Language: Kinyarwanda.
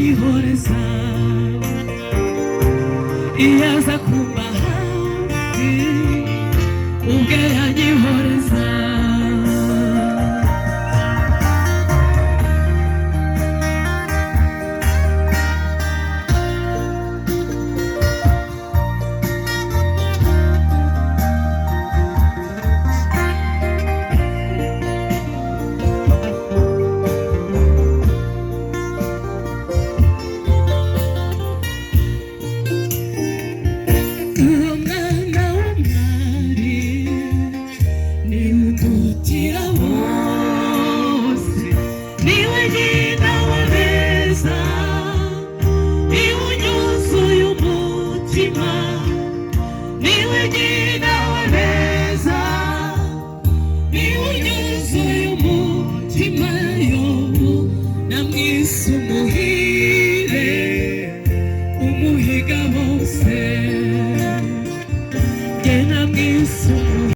Yanyihoreza. Iyo aza kumba hafi, ubwe yanyihoreza. Uwo mwana w'umwari niwe udutira bose, niwe nyina wa beza, niwe unyuzuye umutima, niwe nyina wa beza, niwe unyuzuye umutima. Yobu namwise.